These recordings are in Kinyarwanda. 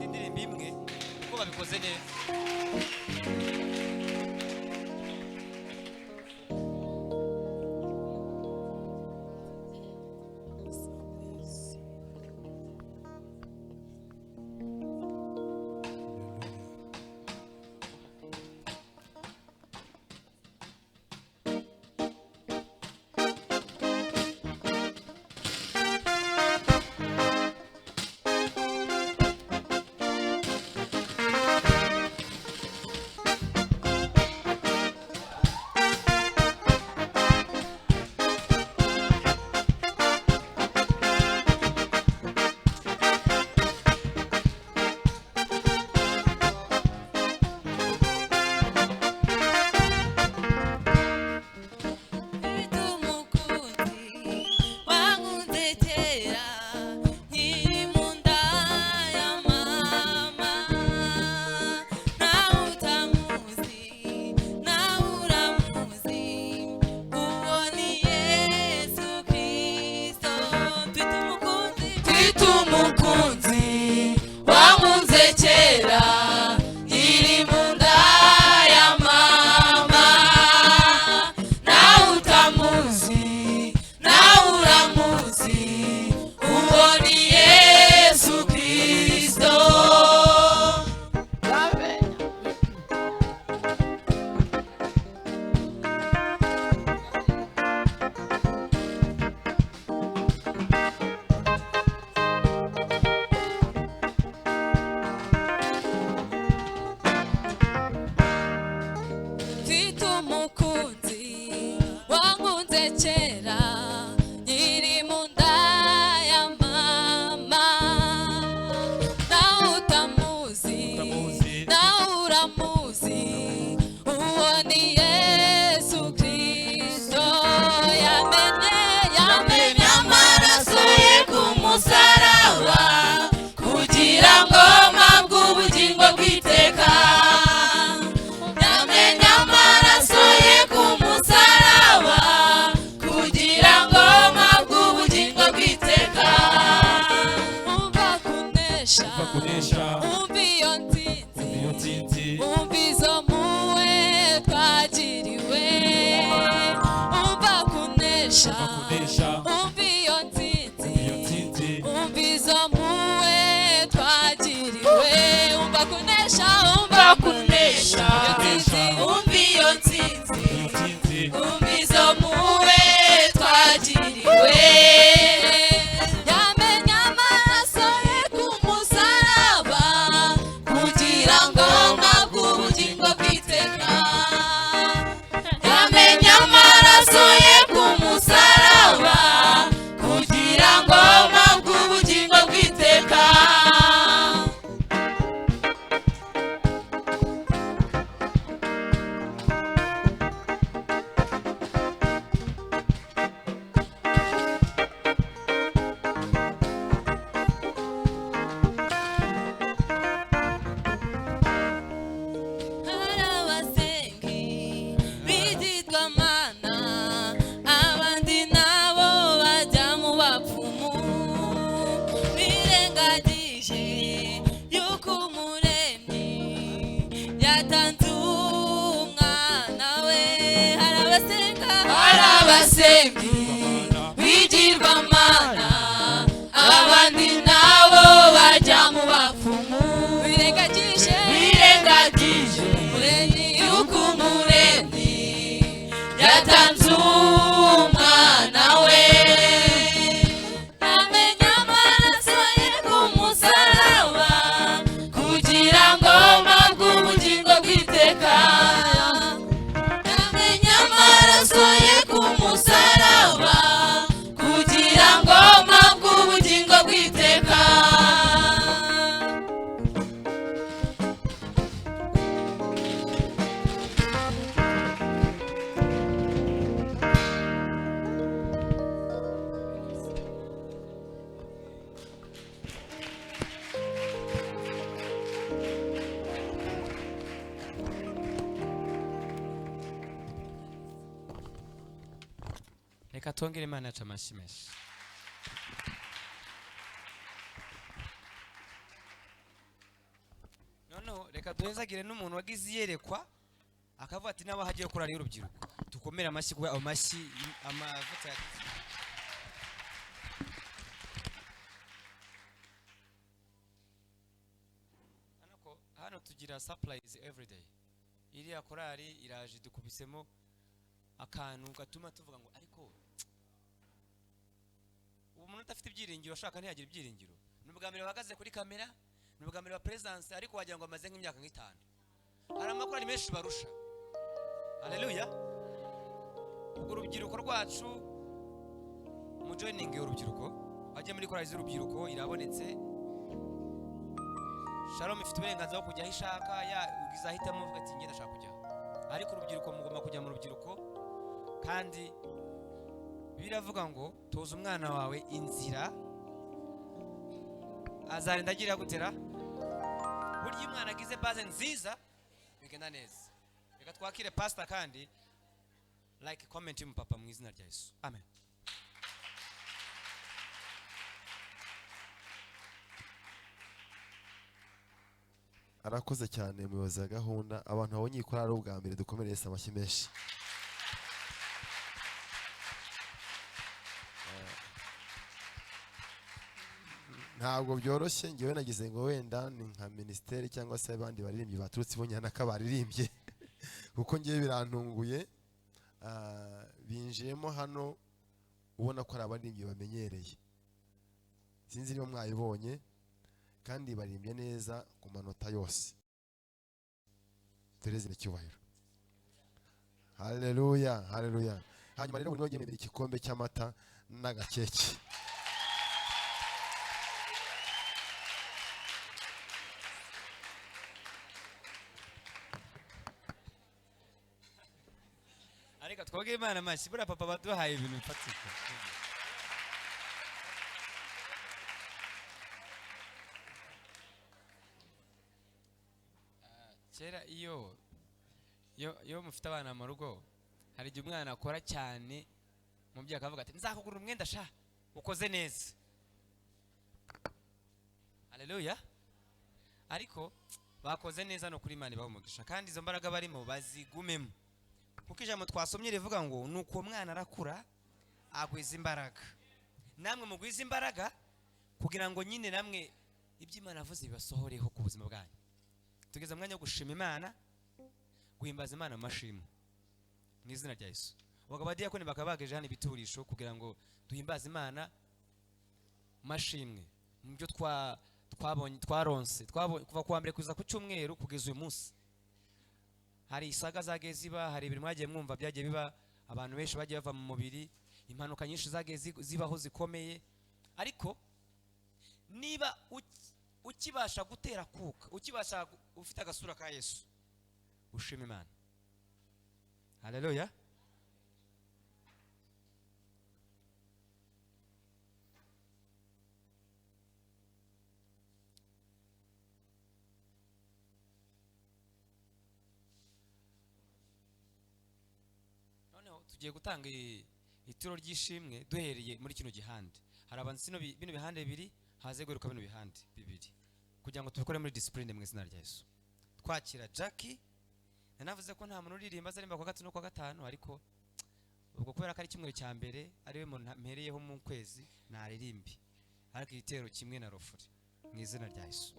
Indi ndirimbo imwe kuko babikoze neza. Reka twongere Imana yacu amashyi menshi. Noneho reka duhezagire n'umuntu wagize iyerekwa akavuga ati nawe hagiye korali y'urubyiruko. Dukomere amashyi kuba amashyi amavuta yagize. Hano hano tugira surprise everyday. Iriya korali iraje dukubisemo akantu gatuma tuvuga ngo ariko ubu umuntu udafite ibyiringiro ashaka ntiyagira ibyiringiro. Ni ubwa mbere bahagaze kuri kamera, ni ubwa mbere ba presence, ariko wagira ngo amaze nk'imyaka nk'itanu. Hari amakorali menshi barusha. Haleluya. Ubwo urubyiruko rwacu mujoininge urubyiruko, bajye muri korali z'urubyiruko irabonetse. Shalom ifite uburenganzira bwo kujya aho ishaka, ya izahitamo uvuga ati njye ndashaka kujya. Ariko urubyiruko mugomba kujya mu rubyiruko, kandi biravuga ngo toza umwana wawe inzira azarinda agira gutera. Burya iyo umwana agize base nziza bigenda neza. Reka twakire pastor kandi like comment y'umupapa mu izina rya Yesu. Amen. Arakoze cyane umuyobozi wa gahunda. Abantu babonye iyi korali ubwa mbere dukomere Yesu amashyi menshi. Ntabwo byoroshye, ngewe nagize ngo wenda ni nka minisiteri cyangwa se abandi baririmbyi baturutse i Bunyanaka baririmbye kuko ngewe birantunguye. Binjiyemo hano ubona ko ari abaririmbyi bamenyereye, sinzi niba mwayibonye, kandi baririmbye neza ku manota yose. Tereze icyubahiro. Haleluya, haleluya. Hanyuma rero buri wese yemerera igikombe cy'amata n'agakeke. Ariko twogere Imana amashyi, buriya papa baduhaye ibintu bifatika. Kera iyo iyo mufite abana mu rugo, hari igihe umwana akora cyane umubyeyi akavuga ati nzakugurira umwenda sha ukoze neza. Haleluya. Ariko bakoze neza no kuri Imana ibaha umugisha, kandi izo mbaraga barimo bazigumemo, kuko ijambo twasomye rivuga ngo nuko umwana arakura agwiza imbaraga. Namwe mugwiza imbaraga kugira ngo nyine namwe ibyo Imana yavuze bibasohoreho ku buzima bwanyu. Tugeze mu mwanya wo gushima Imana, guhimbaza Imana mu mashimwe mu izina rya Yesu. Abagabo badiyakoni bakaba bagejeje hano ibiturisho kugira ngo duhimbaze Imana mu mashimwe, mu byo twabonye, twaronse, kuva kuwa mbere kugeza ku cyumweru kugeza uyu munsi. Hari isaga zagiye ziba, hari ibintu mwagiye mwumva byagiye biba, abantu benshi bagiye bava mu mubiri, impanuka nyinshi zagiye zibaho zikomeye. Ariko niba ukibasha gutera kuka, ukibasha ufite agasura ka Yesu, ushima Imana. Haleluya. Noneho tugiye gutanga ituro ry'ishimwe duhereye muri kino gihande. Hari abanzi bino bihande bibiri, haze guheruka bino bihande bibiri, kugira ngo tubikore muri discipline mu izina rya Yesu. Twakira Jackie. Nanavuze ko nta muntu uririmba azarimba kwa gatatu no kwa gatanu, ariko ubwo kubera ko ari icyumweru cya mbere ariwe muntu mpereyeho mu kwezi naririmbi, ariko igitero kimwe na rofuri mu izina rya Yesu.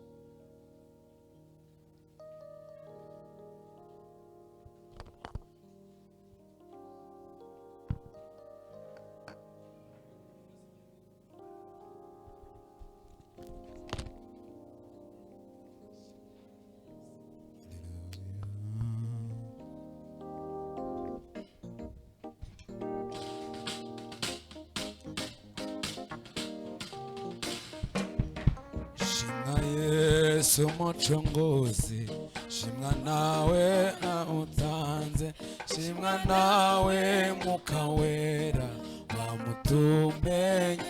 Yesu mucunguzi, shimwa nawe awutanze, shimwa nawe Mwuka Wera wamutumenye.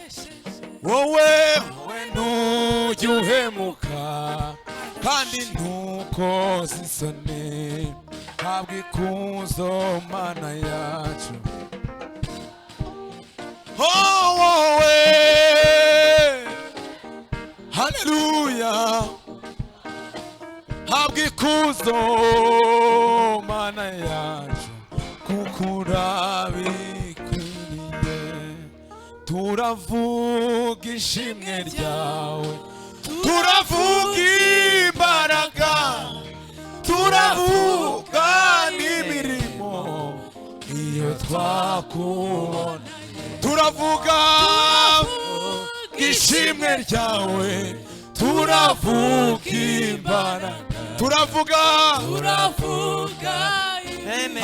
Wowe wowe ntujya uhemuka kandi ntukoze isoni, habwa ikuzo Mana yacu. Oh, wowe haleluya. Habwa ikuzo Mana yacu, kuko urabikwiriye. Turavuga ishimwe ryawe, turavuga imbaraga, turavuga n'imirimo iyo twakubona. Turavuga ishimwe ryawe, turavuga imbaraga, turavuga,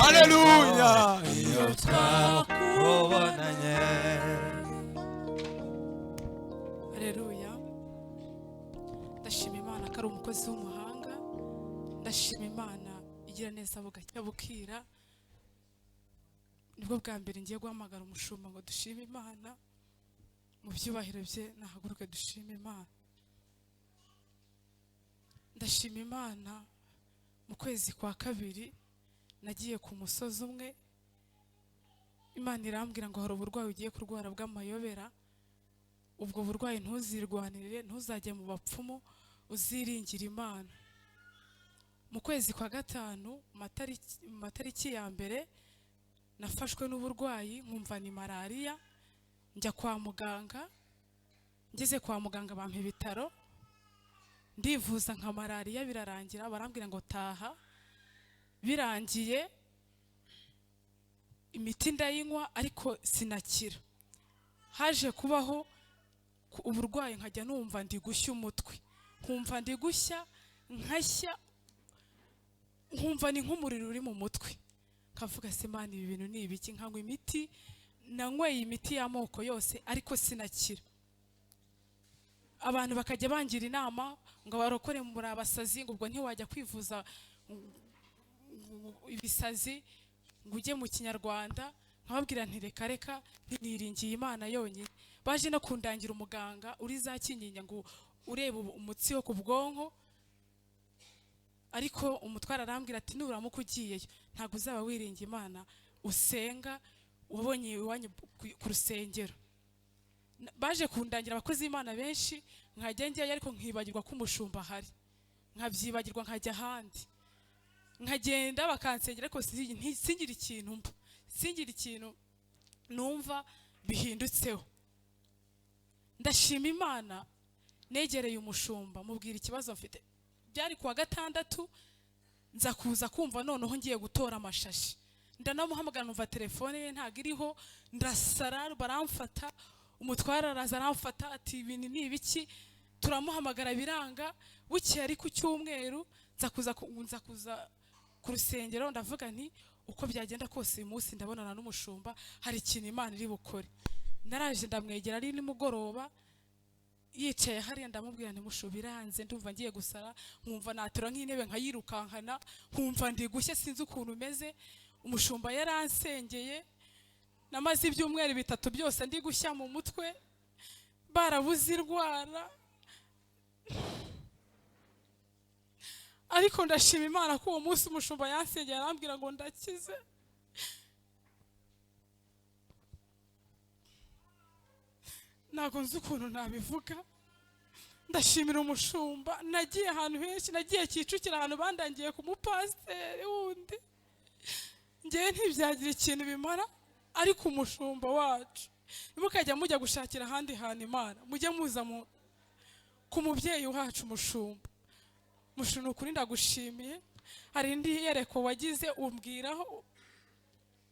haleluya, iyo twakubonanye. Haleluya. Ndashima Imana ko ari umukozi w'umuhanga. Ndashima Imana igira neza bugacya bukira. Nibwo bwa mbere ngiye guhamagara umushumba ngo dushime Imana mu byubahiro bye, nahaguruke dushime Imana. Ndashima Imana, mu kwezi kwa kabiri nagiye ku musozi umwe, Imana irambwira ngo hari uburwayi ugiye kurwara bw'amayobera. Ubwo burwayi ntuzirwanirire, ntuzajye mu bapfumu, uziringira Imana. Mu kwezi kwa gatanu matariki ya mbere nafashwe n'uburwayi nkumva ni malaria, njya kwa muganga. Ngeze kwa muganga bampa ibitaro, ndivuza nka malaria birarangira, barambwira ngo taha. Birangiye imiti ndayinywa ariko sinakira. Haje kubaho uburwayi nkajya numva ndi gushya umutwe, nkumva ndi gushya nkashya, nkumva ni nk'umuriro uri mu mutwe. Nkavuga se Mana ibi bintu ni ibiki? Nkanywa imiti, nanyweye imiti y'amoko yose ariko sinakira. Abantu bakajya bangira inama ngo barokore muri abasazi, ngo ubwo ntiwajya kwivuza ibisazi ngo ujye mu kinyarwanda. Nkababwira nti reka reka, niringiye Imana yonyine. Baje no kundangira umuganga uri za Kinyinya ngo ureba umutsi wo ku bwonko, ariko umutwara arambwira ati nuramuka ugiyeyo ntabwo uzaba wiringiye Imana usenga wabonye iwanyu ku rusengero. Baje kundangira abakozi b'Imana benshi, nkajya njyayo ariko nkibagirwa ko umushumba ahari, nkabyibagirwa nkajya ahandi, nkagenda bakansengera ariko singira ikintu mba, singira ikintu numva bihindutseho. Ndashima Imana, negereye umushumba mubwira ikibazo mfite. Byari kuwa gatandatu, nza kuza kumva noneho ngiye gutora amashashi. Ndanamuhamagara numva telefone ye ntago iriho, ndasara baramfata, umutwara araza aramfata ati ibintu ni ibiki? Turamuhamagara biranga. Bukeye ari ku cyumweru nza kuza ku rusengero, ndavuga nti uko byagenda kose uyu munsi ndabonana n'umushumba, hari ikintu Imana iri bukore. Naraje ndamwegera ari nimugoroba yicaye hariya, ndamubwira nti mushuba biranze, ndumva ngiye gusara, nkumva natura nk'intebe nkayirukankana, nkumva ndi gushya sinzi ukuntu umeze. Umushumba yaransengeye, namaze ibyumweru bitatu byose ndi gushya mu mutwe, barabuze indwara. Ariko ndashima Imana ko uwo munsi umushumba yansengeye arambwira ngo ndakize. Ntabwo nzi ukuntu nabivuga. Ndashimira umushumba, nagiye ahantu henshi, nagiye Kicukiro ahantu bandangiye ku mupasiteri wundi, ngewe ntibyagira ikintu bimara. Ariko umushumba wacu, mukajya mujya gushakira ahandi hantu Imana, mujye muza ku mubyeyi wacu umushumba. Mushumba ukuri ndagushimiye, hari indi yereko wagize umbwiraho,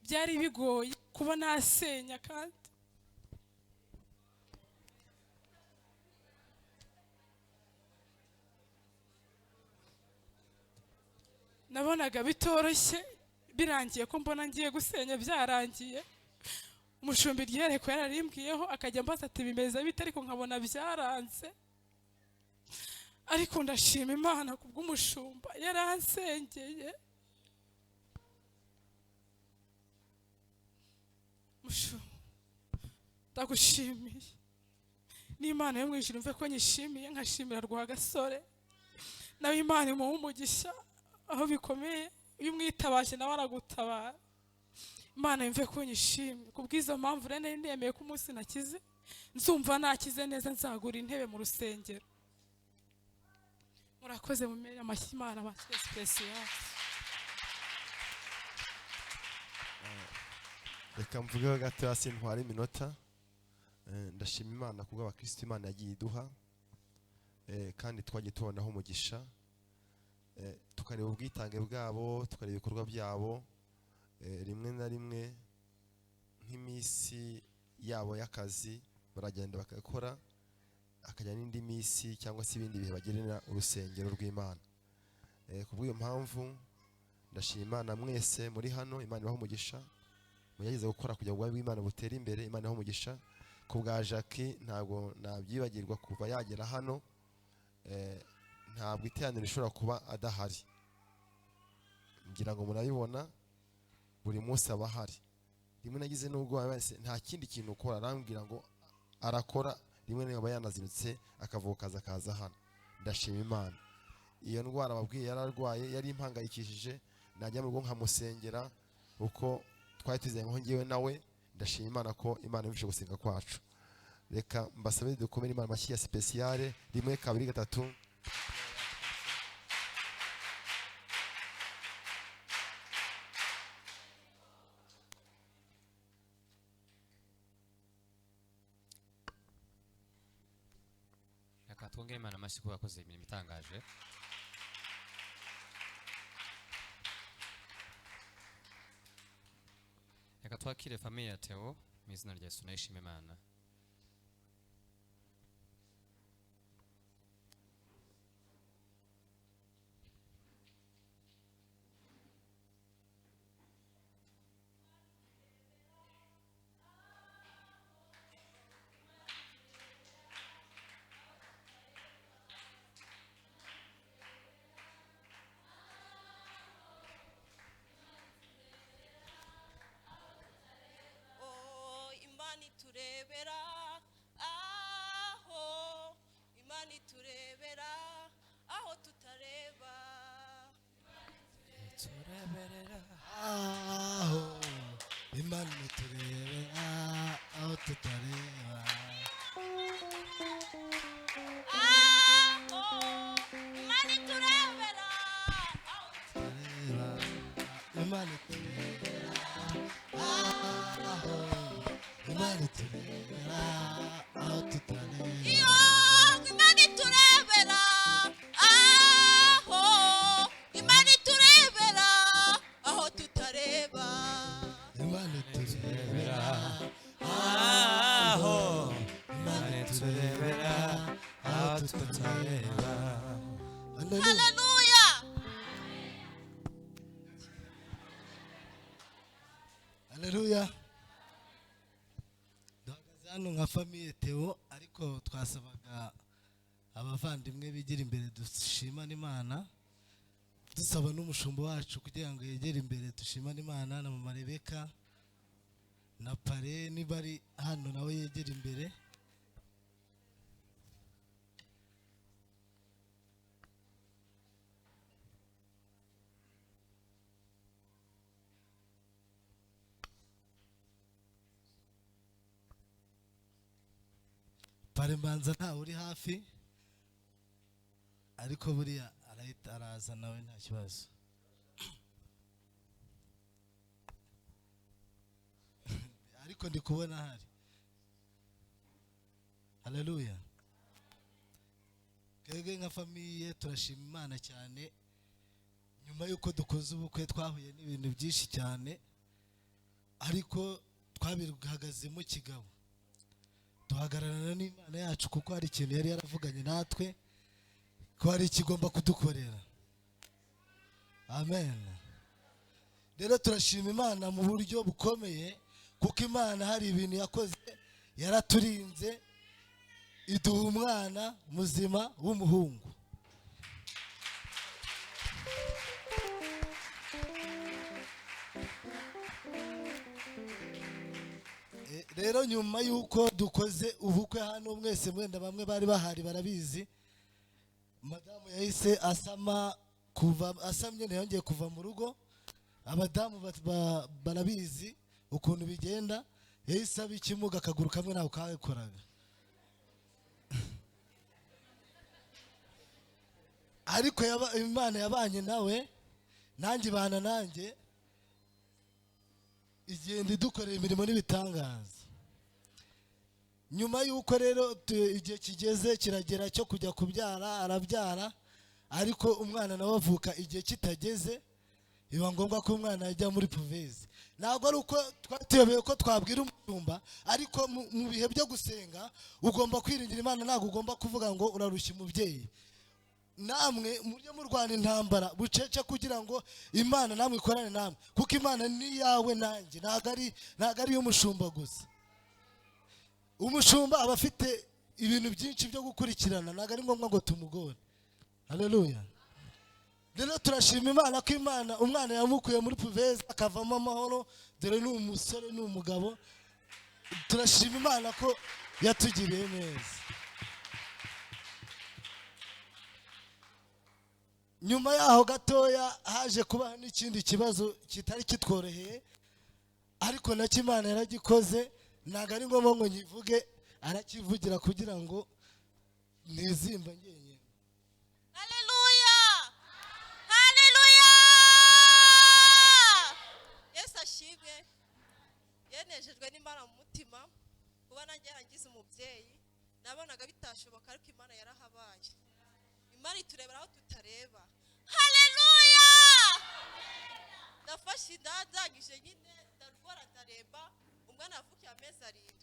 byari bigoye kuba nasenya kandi nabonaga bitoroshye. Birangiye ko mbona ngiye gusenya byarangiye. Umushumba iryereko yararimbwiyeho akajya ambaza ati bimeze bite, ariko nkabona byaranze. Ariko ndashima Imana kubw'umushumba yaransengeye. Mushumba ndagushimiye, n'Imana yo mu ijuru mve ko nyishimiye, nkashimira Rwagasore nawe Imana imuhe umugisha aho bikomeye, iyo umwitabaje nawe aragutabara. Imana yumve ko nyishimye. Kubw'izo mpamvu rero nari nemeye ko umunsi nakize nzumva nakize neza, nzagura intebe mu rusengero. Murakoze, mumere amashyi Imana bakire special. Reka mvugeho gato hasi ntwara iminota. Ndashima Imana kubwo abakristo Imana yagiye iduha, kandi twagiye tubonaho umugisha, tukareba ubwitange bwabo, tukareba ibikorwa byabo, rimwe na rimwe nk'iminsi yabo y'akazi baragenda bakakora, akajya n'indi minsi cyangwa se ibindi bihe bagenera urusengero rw'Imana. Kubw'iyo mpamvu ndashima Imana mwese muri hano, Imana ibahe umugisha, mugerageze gukora kugira ngo ubwami bw'Imana butere imbere. Imana ibahe umugisha. Ku bwa Jackie ntabwo nabyibagirwa kuva yagera hano, ntabwo iteraniro rishobora kuba adahari, ngira ngo murabibona buri munsi aba ahari. Rimwe nagize n'ubwo nta kindi kintu ukora, arambwira ngo arakora, rimwe na rimwe aba yanazindutse akavuka akaza hano. Ndashima Imana. Iyo ndwara babwiye yararwaye yari impangayikishije, najya mu rugo nkamusengera uko twari tuzanye nko ngewe nawe. Ndashima Imana ko Imana yumvise gusenga kwacu. Reka mbasabe dukomere Imana amashyi ya spéciale, 1 2 3. Reka twongere Imana amashyi kuko yakoze imirimo itangaje. Reka twakire famille ya Theo mu izina rya Yesu, nayishime Imana. Imana iturebera aho, Imana iturebera aho tutareba. Tureberera aho, Imana iturebera aho tutareba. Aho, Imana iturebera aho tutareba. Imana iturebera aho, Imana iturebera aho tutareba. Iyo Imana iturebera aho, Imana iturebera aho tutareba. Imana iturebera aho, Imana iturebera aho tutareba. Haleluya. Haleluya. Duhagaze hano nka famille Theo, ariko twasabaga abavandimwe bigira imbere dushimane Imana, dusaba n'umushumba wacu kugira ngo yegere imbere dushimane Imana, na mama Rebeka na Pare niba ari hano nawe yegere imbere. Pare mbanza ntawe uri hafi, ariko buriya arahita araza nawe nta kibazo. Ariko ndi kubona ahari. Haleluya. Twebwe nka famille turashima Imana cyane. Nyuma y'uko dukoze ubukwe twahuye n'ibintu byinshi cyane, ariko twabihagazemo kigabo, duhagararana n'Imana yacu, kuko hari ikintu yari yaravuganye natwe ko hari ikigomba kudukorera. Amen. Rero turashima Imana mu buryo bukomeye, kuko Imana hari ibintu yakoze, yaraturinze, iduha umwana muzima w'umuhungu. Rero nyuma y'uko dukoze ubukwe hano mwese mwenda bamwe bari bahari barabizi, madamu yahise asama, kuva asamye ntiyongeye kuva mu rugo. Abadamu barabizi ukuntu bigenda, yahise aba ikimuga, akaguru kamwe ntabwo kakoraga. Ariko Imana yabanye nawe, nanjye ibana nanjye, igenda idukorera imirimo n'ibitangaza. Nyuma y'uko rero igihe kigeze kiragera cyo kujya kubyara, arabyara, ariko umwana nawe avuka igihe kitageze, biba ngombwa ko umwana ajya muri couveuse. Ntabwo ari uko twatuyobeye ko twabwira umushumba, ariko mu bihe byo gusenga ugomba kwiringira Imana, ntabwo ugomba kuvuga ngo urarushya umubyeyi. Namwe mujye murwana intambara bucece kugira ngo Imana namwe ikorane namwe, kuko Imana ni iyawe nanjye, ntabwo ari iy'umushumba gusa. Umushumba aba afite ibintu byinshi byo gukurikirana, ntabwo ari ngombwa ngo tumugore. Haleluya. Rero turashima Imana ko Imana umwana yamukuye muri couveuse akavamo amahoro, dore ni umusore ni umugabo. Turashima Imana ko yatugiriye neza. Nyuma yaho gatoya haje kuba n'ikindi kibazo kitari kitworoheye, ariko nacyo Imana yaragikoze, ntabwo ari ngombwa ngo nyivuge, arakivugira kugira ngo nizimba ngenyine. Haleluya, haleluya, Yesu ashimwe. Yenejejwe n'Imana mu mutima kuba nanjye yarangize umubyeyi. Nabonaga bitashoboka, ariko Imana yarahabaye. Imana iturebera aho tutareba. Haleluya. Nafashe inda ndangije nyine ndarwara ndaremba, umwana yavukiye amezi 7.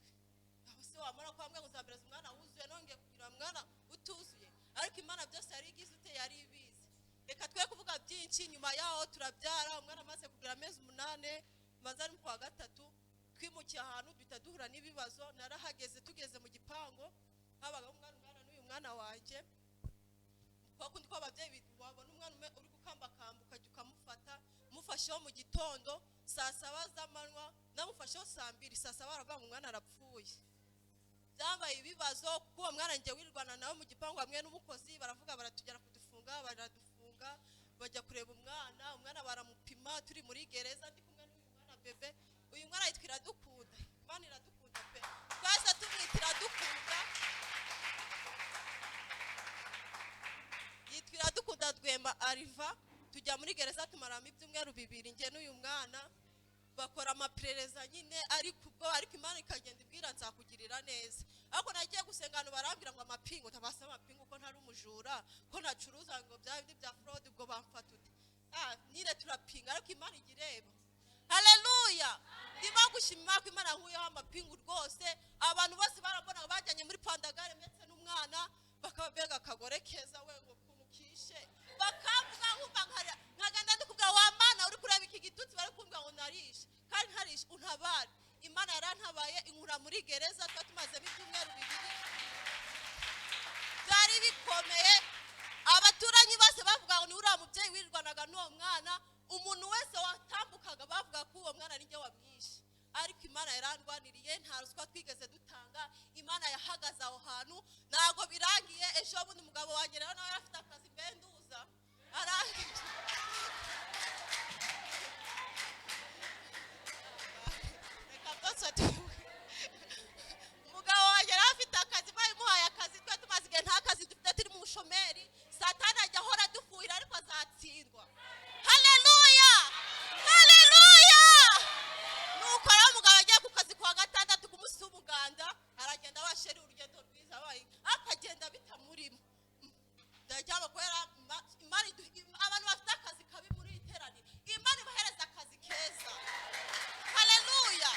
Aho se wamara kwambwa ngo uzambereza umwana wuzuye, nongeye kugira umwana utuzuye. Ariko Imana byose yari igize ute, yari ibizi. Reka twe kuvuga byinshi. Nyuma yaho turabyara, umwana amaze kugira amezi 8, maze ari mu kwa 3, twimukiye ahantu duhita duhura n'ibibazo. Narahageze tugeze mu gipangu, habaga umwana ungana n'uyu mwana wanjye. Kwa kundi ko ababyeyi wabona umwana umwe uri gukambakamba ukajya ukamufata, mufasheho mu gitondo saa 7 z'amanywa, namufasheho saa 2, saa 7 aravuga ngo umwana arapfuye. Byambaye ibibazo kuko uwo mwana njye wirwana nawe mu gipangu hamwe n'umukozi, baravuga baratujyana kudufunga, baradufunga, bajya kureba umwana, umwana baramupima, turi muri gereza ndi kumwe n'uyu mwana bebe. Uyu mwana yitwa Iradukunda. Imana iradukunda pe, twese tumwita Iradukunda. Yitwa Iradukunda Rwema Ariva. Tujya muri gereza tumaramo ibyumweru 2 njye n'uyu mwana, bakora amaperereza nyine, ariko ubwo ariko Imana ikagenda ibwira nzakugirira neza. Ariko nagiye gusenga abantu barambwira ngo amapingu, tabasa amapingu ko ntari umujura, ko ntacuruza ngo bya bindi bya fraud, ubwo bamfata ute? Nyine turapinga, ariko Imana igireba. Haleluya. Ndimo gushima ko Imana nkuyeho amapingu rwose. Abantu bose barambona bajyanye muri pandagare ndetse n'umwana, bakababega akagore keza we ngo kumukishe, bakavuga nkumva nkagenda ndikubwira wa Mana uri kureba iki gitutsi bari kumbwira ngo narishe, kandi ntarishe, untabare. Imana yarantabaye inkura muri gereza, twa tumazemo ibyumweru 2, byari bikomeye. Abaturanyi bose bavuga ngo ni uriya mubyeyi wirwanaga n'uwo mwana, umuntu wese watambukaga bavuga ko uwo mwana ari njye wamwishe. Ariko Imana yarandwaniriye, nta ruswa twigeze dutanga, Imana yahagaze aho hantu. Ntabwo birangiye, ejo bundi umugabo wanjye rero nawe afite akazi benduza, arangije reka byose umugabo wanjye yari afite akazi, bamuhaye akazi, twe tumaze igihe nta kazi dufite, turi mu bushomeri. Satani ajya ahora adufuhira, ariko azatsindwa. Haleluya, haleluya. Nuko rero umugabo agiye ku kazi kuwa 6 ku munsi w'umuganda, aragenda abasheri urugendo rwiza, abaye akagenda bitamurimo. Ndacyaba kubera Imana abantu bafite akazi kabi muri iteraniro, Imana ibahereza akazi keza. Haleluya.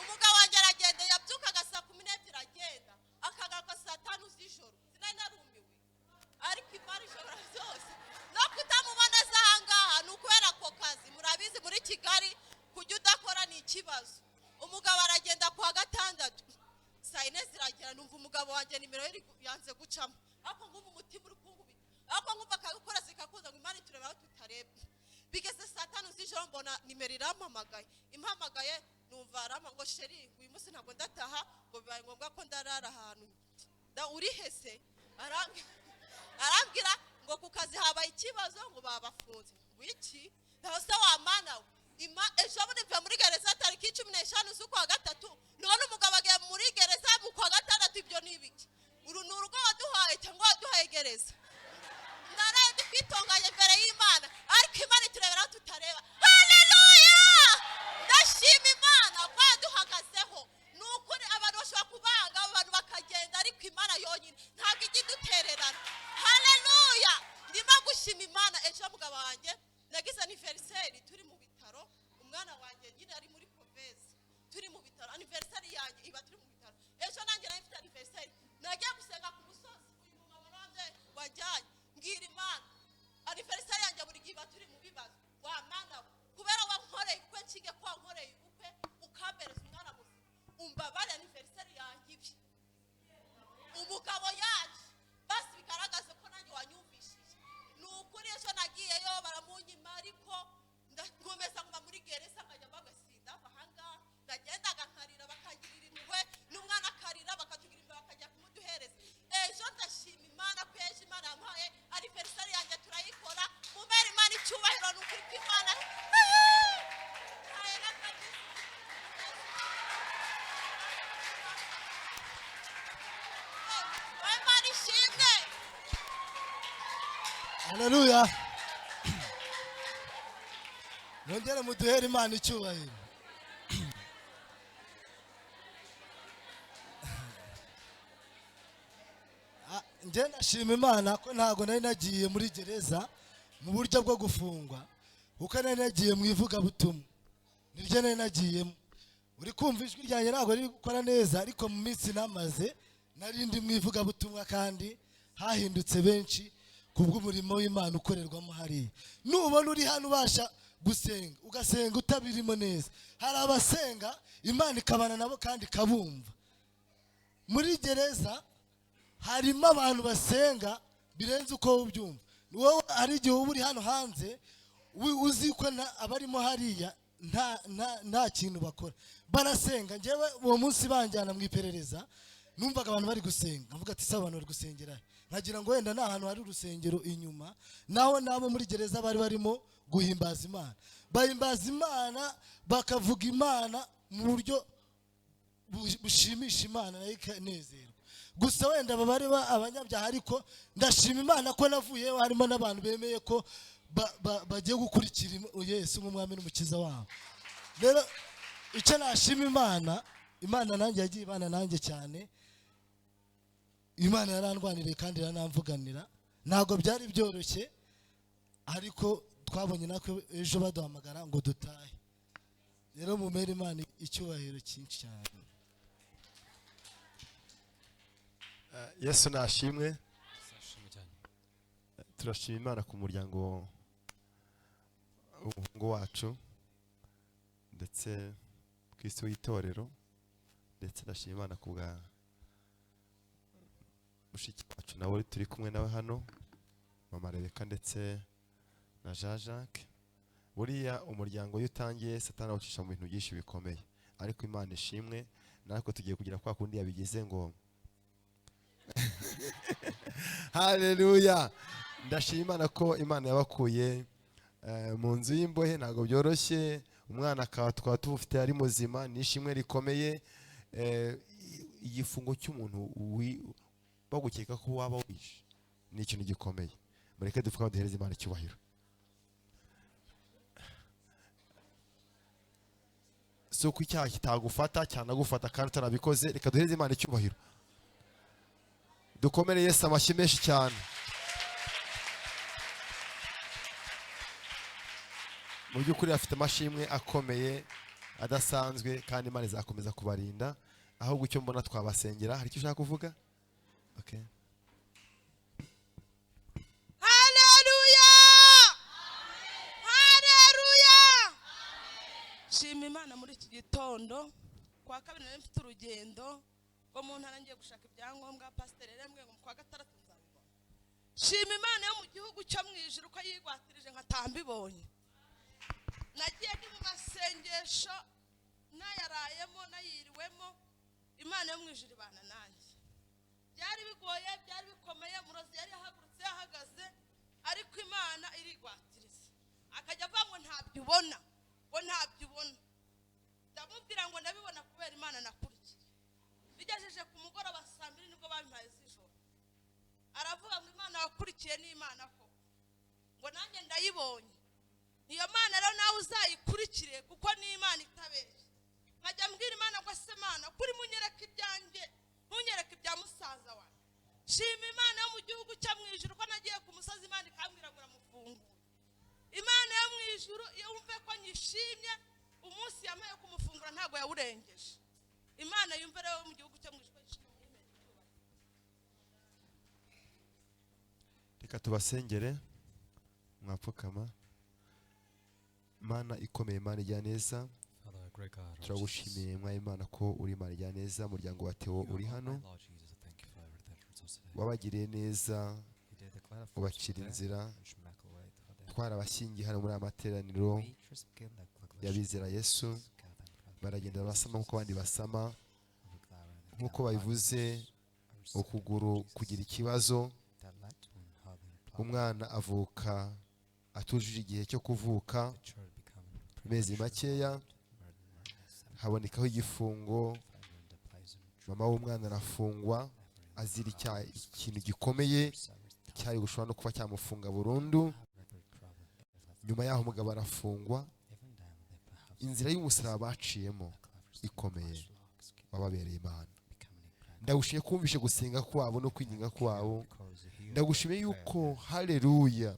Umugabo wanjye aragenda, yabyukaga saa 12 agenda, akagaruka saa 5 z'ijoro. Sinari narumiwe, ariko Imana ishobora byose. No kutamubona ahangaha ni ukubera ako kazi. Murabizi muri Kigali kujya udakora ni ikibazo. Umugabo aragenda kuwa 6 saa 4 ziragera, numva umugabo wanjye nimero ye yanze gucamo, ariko ngumva umutima uri kunkubita, ariko nkumva akagukora zikakuza ngo Imana itureba aho tutareba. Bigeze saa 5 z'ijoro mbona nimero irampamagaye, impamagaye numva arama ngo sheri uyu munsi ntabwo ndataha, ngo bibaye ngombwa ko ndarara ahantu. Uri hese? Arambwira ngo ku kazi habaye ikibazo, ngo babafunze. Wiki naho se wa Mana we, ejo bundi mvuye muri gereza tariki 15 z'ukwa 3, none umugabo agiye muri gereza mu kwa 6, ibyo ni ibiki? Uru ni urugo waduhaye cyangwa waduhaye gereza? Naraye Twitonganye imbere y'Imana, ariko Imana iturebera aho tutareba. Haleluya! Ndashima Imana ko yaduhagazeho. Ni ukuri abantu bashobora kubanga, abantu bakagenda, ariko Imana yonyine ntabwo ijya idutererana. Haleluya! Ndimo gushima Imana. Ejo mugabo wanjye nagize anniversaire turi mu bitaro, umwana wanjye nyine ari muri couveuse, turi mu bitaro, anniversaire yanjye iba turi mu bitaro. Ejo nanjye nari mfite anniversaire, nagiye gusenga ku musozi, uyu mumama nanjye wajyanye, mbwira Imana anniversaire yanjye buri gihe iba turi mu bibazo. Wa Mana we, kubera wankoreye ubukwe, nshinge ko wankoreye ubukwe ukampereza umwana muzima, umbabare anniversaire yanjye ibi umugabo yaje basi bigaragaze ko nanjye wanyumvishije. Ni ukuri ejo nagiyeyo baramunyima, ariko ndakomeza nguma muri gereza, nkajya mbabwa sindava ahangaha. Nagendaga nkarira bakangirira impuhwe, n'umwana akarira bakatugira impuhwe bakajya kumuduhereza. Ejo ndashima Imana ko ejo Imana yampaye anniversaire yanjye turayikora. Mumere Imana icyubahiro, ni ukuri kw'Imana. Imana ishimwe. Haleluya! Mwongere muduhere Imana icyubahiro. Njye ndashima Imana ko ntabwo nari nagiye muri gereza mu buryo bwo gufungwa, kuko nari nagiye mu ivugabutumwa, niryo nari nagiyemo. Uri kumva ijwi ryanjye ntabwo riri gukora neza, ariko mu minsi namaze nari ndi mu ivugabutumwa, kandi hahindutse benshi kubw'umurimo w'Imana ukorerwamo hariya. Nubona uri hano ubasha gusenga, ugasenga utabirimo neza, hari abasenga Imana ikabana nabo kandi ikabumva. Muri gereza harimo abantu basenga birenze uko ubyumva. Wowe hari igihe uba uri hano hanze uzi ko abarimo hariya nta kintu bakora, barasenga. Njyewe uwo munsi banjyana mu iperereza, numvaga abantu bari gusenga, nkavuga ati se abantu bari gusengera he? Nkagira ngo wenda ni ahantu hari urusengero inyuma, naho nabo muri gereza bari barimo guhimbaza Imana, bahimbaza Imana, bakavuga Imana mu buryo bushimisha Imana nayo ikanezerwa. Gusa wenda baba ari abanyabyaha, ariko ndashima Imana ko navuyeyo harimo n'abantu bemeye ko bagiye gukurikira Yesu nk'umwami n'umukiza wabo. Rero icyo nashima Imana, Imana nanjye yagiye ibana nanjye cyane, Imana yarandwaniriye kandi iranamvuganira. Ntabwo byari byoroshye, ariko twabonye natwe ejo baduhamagara ngo dutahe. Rero mumere Imana icyubahiro cyinshi cyane. Yesu nashimwe. Turashima Imana ku muryango w'umuhungu wacu ndetse Kristo w'itorero, ndetse ndashima Imana ku bwa mushiki wacu nawe turi kumwe nawe hano, mama Rebeka ndetse na Jean Jacques. Buriya umuryango iyo utangiye Satani awucisha mu bintu byinshi bikomeye, ariko Imana ishimwe natwe tugiye kugira kwa kundi yabigize ngo haleluya. Ndashima Imana ko Imana yabakuye mu nzu y'imbohe, ntabwo byoroshye, umwana akaba twaba tumufite ari muzima, ni ishimwe rikomeye. Igifungo cy'umuntu bagukeka ko waba wishe ni ikintu gikomeye. Mureke dupfukame duhereze Imana icyubahiro. Si uko icyaha kitagufata cyanagufata kandi utarabikoze, reka duhereze Imana icyubahiro. Dukomere Yesu amashyi menshi cyane. Mu by'ukuri afite amashimwe akomeye adasanzwe, kandi Imana izakomeza kubarinda. Ahubwo icyo mbona twabasengera. Hari icyo ushaka kuvuga? Okay. Haleluya! Haleluya! Shima Imana muri iki gitondo. Kwa kabiri nari mfite urugendo rwo mu ntara ngiye gushaka ibyangombwa, pasiteri yarambwiye ngo kwa gatandatu nzabibona. Shima Imana yo mu gihugu cyo mu ijuru ko yigwatirije nkataha mbibonye. Nagiye ndi mu masengesho nayarayemo nayiriwemo, Imana yo mu ijuru ibana nanjye. Byari bigoye, byari bikomeye, murozi yari yahagurutse yahagaze, ariko Imana irigwatiriza. Akajya avuga ngo ntabyo ubona, ngo ntabyo ubona. Ndamubwira ngo ndabibona kubera Imana nakurikiye. Bigejeje ku mugoroba saa mbiri nibwo babimpaye z'ijoro. Aravuga ngo Imana wakurikiye ni Imana koko. Ngo nanjye ndayibonye. Iyo Mana rero nawe uzayikurikire kuko ni Imana itabeshya. Nkajya mbwira Imana ngo se Mana kuri munyereka ibyanjye, ntunyereke ibya musaza wanjye. Shima Imana yo mu gihugu cyo mu ijuru ko nagiye ku musozi Imana ikambwira ngo uramufungura. Imana yo mu ijuru iyo wumve ko nyishimye, umunsi yamaye kumufungura ntabwo yawurengeje. Imana yumve rero mu gihugu cyo mu ijuru. Reka tubasengere mwapfukama. Mana ikomeye, Mana ijya neza, turagushimiye mwa Imana ko uri Imana ijya neza. Umuryango wa Theo uri hano, wabagiriye neza, ubacira inzira. Twarabashyingiye hano muri aya materaniro y'abizera Yesu, baragenda basama nk'uko abandi basama, nk'uko babivuze, ukuguru kugira ikibazo, umwana avuka atujuje igihe cyo kuvuka, amezi makeya, habonekaho igifungo, mama w'umwana arafungwa azira ikintu gikomeye cyari gushobora no kuba cyamufunga burundu. Nyuma yaho umugabo arafungwa. Inzira y'umusaraba baciyemo ikomeye, wababereye Imana. Ndagushimiye kumvishe gusenga kwabo no kwinginga kwabo. Ndagushimiye yuko haleluya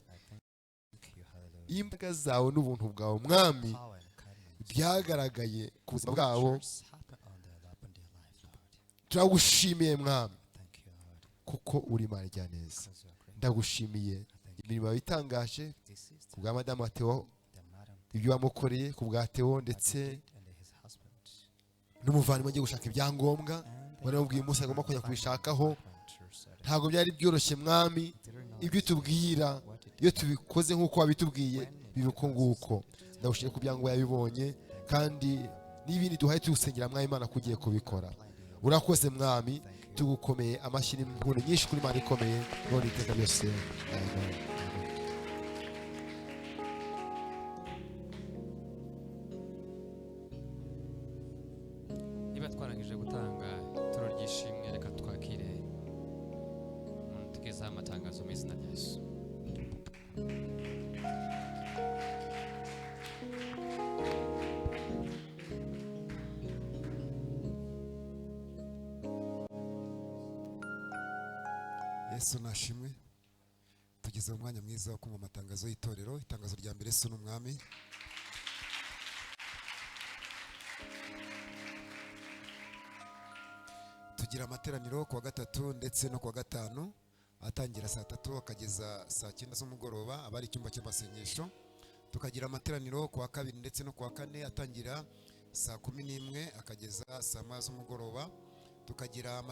imbaraga zawe n'ubuntu bwawe Mwami byagaragaye ku buzima bwabo. Turagushimiye Mwami kuko uri Imana ijya neza. Ndagushimiye imirimo yawe itangaje ku bwa madamu Theo, ibyo wamukoreye ku bwa Theo ndetse n'umuvandimwe agiye gushaka ibyangombwa, baramubwiye umunsi agomba kujya kubishakaho. Ntabwo byari byoroshye Mwami, ibyo utubwira iyo tubikoze nk'uko wabitubwiye biba uko nguko. Ndagushimiye ku byangombwa yabibonye, kandi n'ibindi duhaye tugusengera Mwami Imana ko ugiye kubikora. Urakoze Mwami, tugukomeye amashyi n'impundu nyinshi kuri Imana ikomeye none iteka byose. Amen. Niba twarangije gutanga ituro ry'ishimwe, reka twakire umuntu tugezaho amatangazo mu izina rya Yesu. Yesu nashimwe. Tugeze mu mwanya mwiza wo kumva amatangazo y'itorero. Itangazo rya mbere, Yesu ni umwami. Tugira amateraniro kuwa gatatu ndetse no kuwa gatanu, atangira saa 3 akageza saa 9 z'umugoroba, aba ari icyumba cy'amasengesho. Tukagira amateraniro kuwa kabiri ndetse no kuwa kane, atangira saa 11 akageza saa 1 z'umugoroba. Tukagira